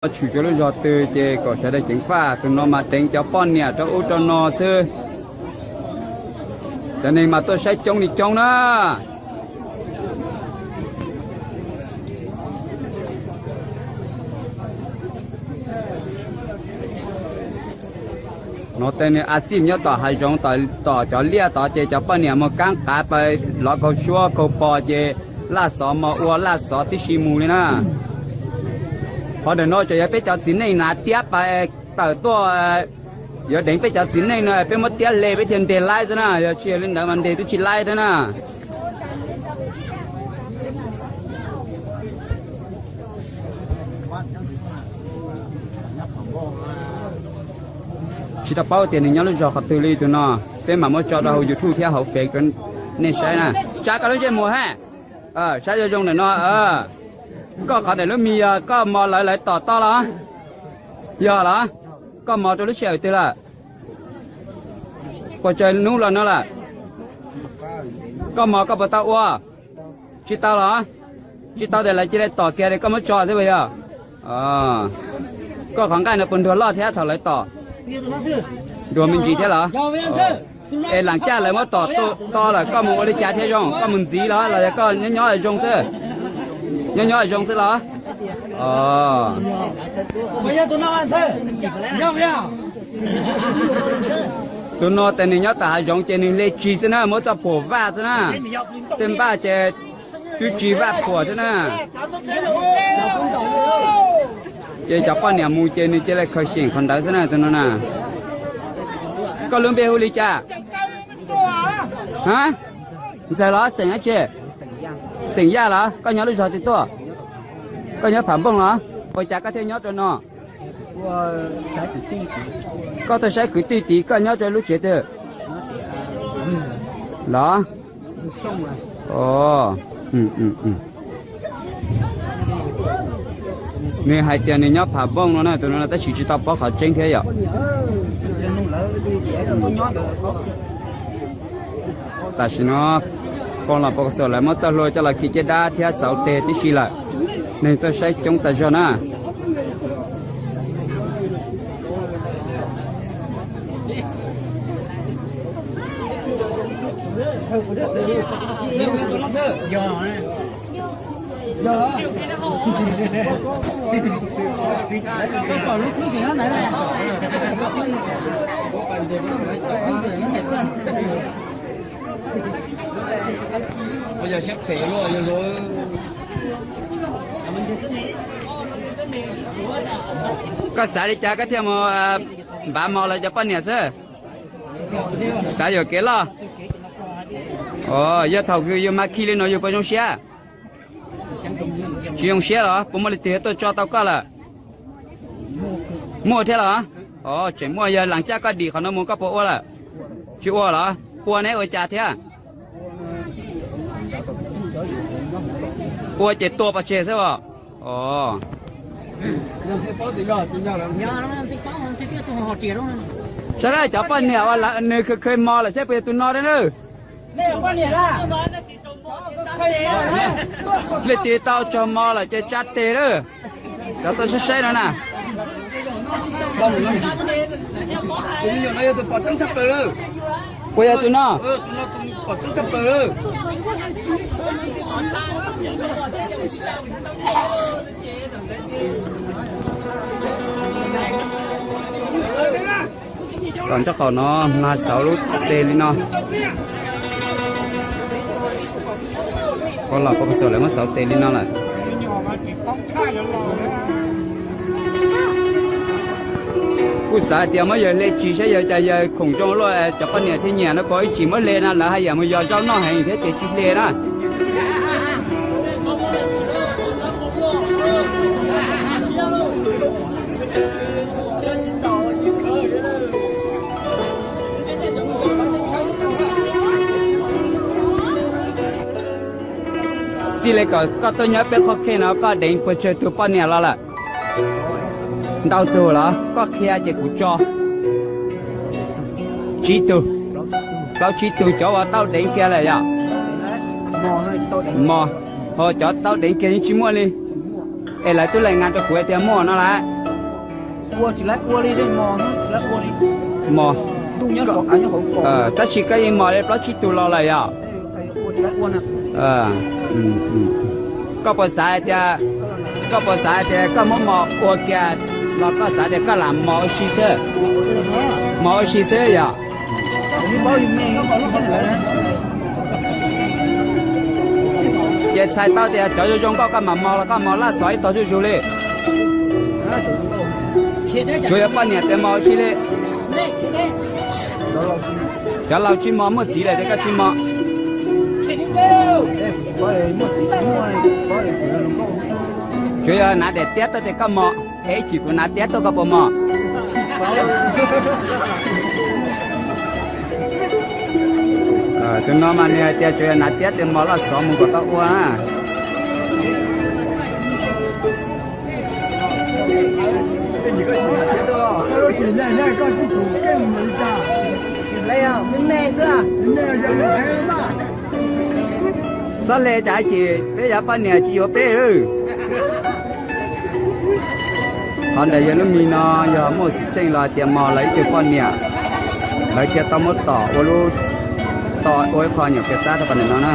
Tshwm tsuas lub zog twg ces kom sawv daws ceev faj, tus no mas deev cov poj niam rau ub rau no xwb. Cov neeg mas tuaj saib coob li coob na. No tej nws a xij nyob tom hav zoov, tom cov liaj tod ces cov poj niam mus kaab qav pa, lov kaug suab kaug pos ces laj xov mos ua laj xov tib si mus li na. Qhov ntawm no tseem yog peb cov txiv neej hnav tiab pa tawm tuaj, yuav deev peb cov txiv neej no peb muab tiab hle peb thiaj ntes laib xwb na, yog tsis yog li ntawd mas ntes twb tsis laib thiab na. Tsis tau paub tias nws nyob lub zog qhov twg li tus no, peb mam muab tso rau hauv YouTube thiab hauv Face rau nej saib na. Tsa koj lub ntsej muag hab, saib zoo zoo ntawm no. Koj qhov ntawm lub mis yog koj mos lawv lawv tom toj los? Yog los? Koj mos rau lub sij hawm twg lawm? Puas tsawg hnub los no lawm? Koj mos koj puas tau ua? Tsis tau los? Tsis tau ces lawv cia li tom kiag es koj muab tso xwb puas yog? Koj qhov nqaij no puas nruag loj thiab thaum lawv tom? Nruag me ntsis thiab los? Es lam caj lawv muab tom to lawm koj mus ua li cas thiaj zoo? Koj mus ntxiv los los yog koj nyob nyob zoo xwb? Nyob nyob zoo xwb los? Tus no tes nws nyob tom hav zoov ces nws hle tsis xwb na, muab txoj phuam vaj xwb na. Tej npaj ces twb tsis vaj phuam xwb na. Ces cov poj niam mus ces nws cia li khaws xyeem qhov ntawd xwb na tus no na. Koj lub npe hu li cas? Ha? Ntxawg los xeem dab tsi? Xeem Yaj los? Koj nyob lub zog twg tuaj? Koj nyob Pham Npooj los? Ua cas koj thiaj nyob rau no? Koj tuaj saib kwv tij tid, koj nyob rau lub tsev twg los? Nws hais tias nws nyob Pham Npooj no na, tus no tab sis tsis tau paub qhov tseeb thiab yom. Tam sim no poj los pov xom lawv muab txoj hlua coj los khi caj dab thiab xauv tes tib si lawm, neeg tuaj saib coob tas zog na. Koj xav li cas koj thiaj mus npav mos lawv cov poj niam xwb? Xav yuam kev loj. Yog thaum yus mas khi li no yus puas zoo siab? Tsis zoo siab los? Puas muaj leej twg tuaj tso tau koj lawm? Muaj thiab los? Tseem muaj. Yog lam caj koj dim qhov no mus koj puas ua lawm? Tsis ua los? Ua neb ua cas thiab? Ua ces tua pov tseg xwb os. Saib na, cov poj niam uas nws khwv khwv mos lawm saib puas yog tus no thiab na. Leej twg tau tsog mos lawm ces tsa tes lawm. Cov tuaj saib saib no na. Puas yog tus no? Tom ntej qaum no mas xauv lub tes li no. Poj los pov xom lawv muab xauv tes li no lawm. Kuj xav hais tias muab yawg hle tsis saib yawg cas yawg khoom zoo luaj cov poj niam thiaj nyiam no, kuv ib tsis muab hle na, lawv haj yam mus yos zaub noj heev thiab ces tsis hle na. Txij li kom koj tuaj nyob peb qhov khej no koj deev puas tsawg tus poj niam los lawm? Ntau tus los? Koj qhia ces kuv tso. Tsib tug, plaub tsib tug cov uas tau deev kiag lawm yom? Mos, ho cov tau deev kiag yeej tsis muaj li. Es lawv twb lees ngas rau kuv tias muaj no lawm. Mos, tab sis koj yeej mos li plaub tsib tug los lawm yom? Koj puas xav tias, koj puas xav tias koj muab mos ua kiag los koj xav tias koj lam mos ua si xwb? Mos ua si xwb yom? Ces txhais tau tias cov zoo zoo nkauj koj mam mos los koj mos laj xov ib tog zuj zus li. Tsuas yog poj niam tias mos ua si li. Cov laus tsis mos, muaj txiv lawm tias koj tsis mos. Tsuas yog hnav daim tiab tuaj tias koj mos, es ib chim kuv hnav tiab tuaj koj puas mos? Tus no mas nws hais tias tsuas yog hnav tiab tias mos laj xov mus kom tau ua na. Txhob le tsam ib chim peb cov poj niam tsis yuav peb. Qhov ntawd yog lub mis no yog muaj xwm txheej los tias mos lawv ib tug poj niam, lawv thiaj tau muab tom ua lub, tom ua ib qho nyuam qhuav xab rau qhov ntawm no na.